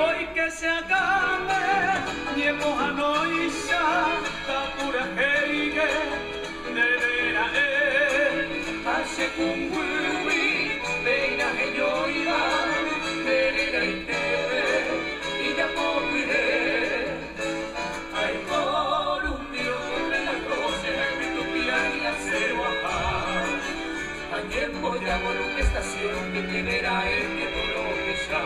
Hoy que se acabe ñemohanoicha tapurahéige ndevera'e ha che kũnguýgui péina heñóiva ndereraitépe ijapopyre. Aiko rupi entre las doce haimbe tupiái asẽvo aha añembojávo Luque estación que te verá el que torohecha.